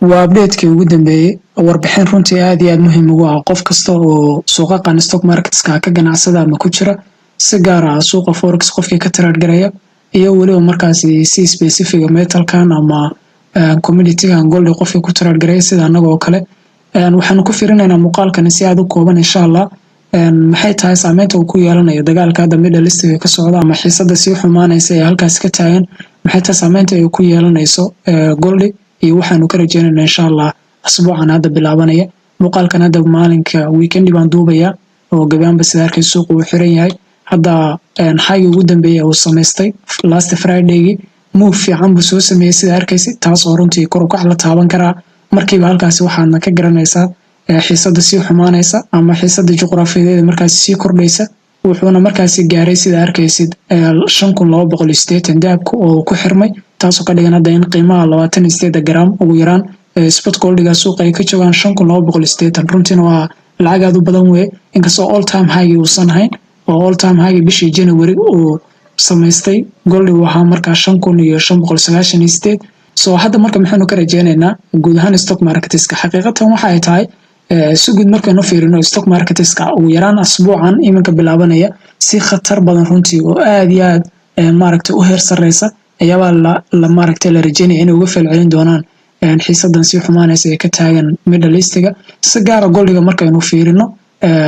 Waa update-kii ugu dambeeyey, warbixin runtii aad iyo aad muhiim ugu ah qof kasta oo suuqaqan stock marketska ka ganacsada ama ku jira, si gaar ah suuqa forex qofkii ka trade garaya, iyo weliba markaasi si specific-ga metalkan ama commoditygan gold qofkii ku trade garaya sida annaga oo kale. Waxaanu ku fiirinaynaa muuqaalkani si aad u kooban, insha Allah, maxay tahay saameynta uu ku yeelanayo dagaalka hadda Middle East ka socda ama xiisada sii xumaanaysa ee halkaasi ka taagan, maxay tahay saameynta ay ku yeelanayso goldi iyo waxaanu ka rajeynayna, insha Allah, asbuucan hadda bilaabanaya. Muuqaalkan hadda maalinka weekendi baan duubayaa oo gabaanba sida arkay suuqa uu xiran yahay. Hadda high ugu dambeeyay uu samaystay last Fridaygii, move fiican buu soo sameeyey sida arkaysa, taas oo runtii kor u kac la taaban karaa markiiba. Halkaasi waxaadna ka garanaysaa xiisada sii xumaanaysa ama xiisada juqraafiyadeed markaasi sii kordhaysa. Wuxuuna markaasi gaaray, sida arkaysid, 5280 dahabka oo ku xirmay, taasoo ka dhigan hadda in qiimaha 28 gram ugu yaraan spot goldiga suuqa ay ka joogaan 5280. Runtiina waa lacag aad u badan weye, inkastoo all time high uusan hayn, oo all time high bishii January uu samaystay goldigu ahaa markaa 5598. So hadda marka maxaynu ka rajeynaynaa guud ahaan stock marketska? Xaqiiqatan waxa ay tahay, si guud markaynu fiirino stock marketska, ugu yaraan asbuucan iminka bilaabanaya, si khatar badan runtii oo aad iyo aad maaragtay u heer sarreysa ayaabaa la maaragtay la rajeynaya inay uga falcelin doonaan xiisadan sii xumaanaysa ee ka taagan Middle Eastiga. Si gaara goldiga markaynu fiirino,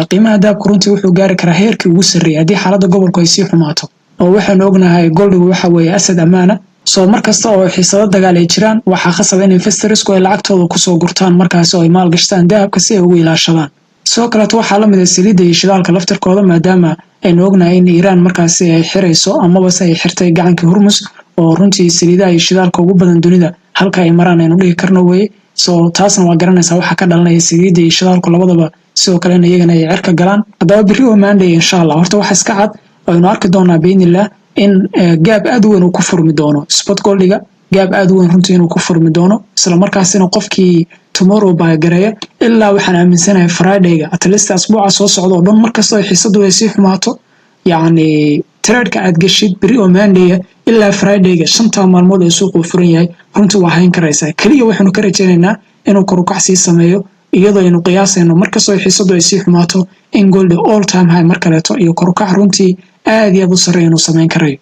qiimaha dahabka runtii wuxuu gaari karaa heerkii ugu sarreeyay haddii xaaladda gobolku ay sii xumaato, oo waxaynu ognahay goldigu waxa weeye asset amaana. So mar kasta oo xiisado dagaal ay jiraan, waxaa khasaba in investorsku ay lacagtooda kusoo gurtaan markaasi oo ay maalgashtaan dahabka si ay ugu ilaashadaan. Sidoo kaleeto waxaa lamid ah saliidda iyo shidaalka laftirkooda, maadaama aynu ognahay in Iiraan markaasi ay xirayso amaba se ay xirtay gacanka Hormus, oo runtii saliidaha iyo shidaalka ugu badan dunida halka ay maraan aynu dhihi karno weye. So taasna waa garanaysaa waxaa ka dhalanaya saliidda iyo shidaalku labadaba, sidoo kalena iyagana ay cirka galaan. Haddaba berri oo Monday, insha Allah, horta waxa iska cad aynu arki doonaa biidnillah in gap aad u weyn uu ku furmi doono spot goldiga, gap aad u weyn runtii inuu ku furmi doono, isla markaasina qofkii tomorrow buy gareeya ilaa waxaan aaminsanahay Fridayga, at least asbuuca soo socda oo dhan, markastoo ay xiisadu ay sii xumaato, yacni tradeka aad geshid beri oo Mondaya ilaa Fridayga, 5-ta maalmood ee suuquu furan yahay, runtii waa hayn karaysaa. Keliya waxaynu ka rajaynaynaa inuu kor u kac sii sameeyo, iyadoo aynu qiyaasayno markastoo ay xiisadu ay sii xumaato in goldi all time high mar kaleeto iyo kor u kac runtii aad iyo aad u sarreeya inuu sameyn karayo.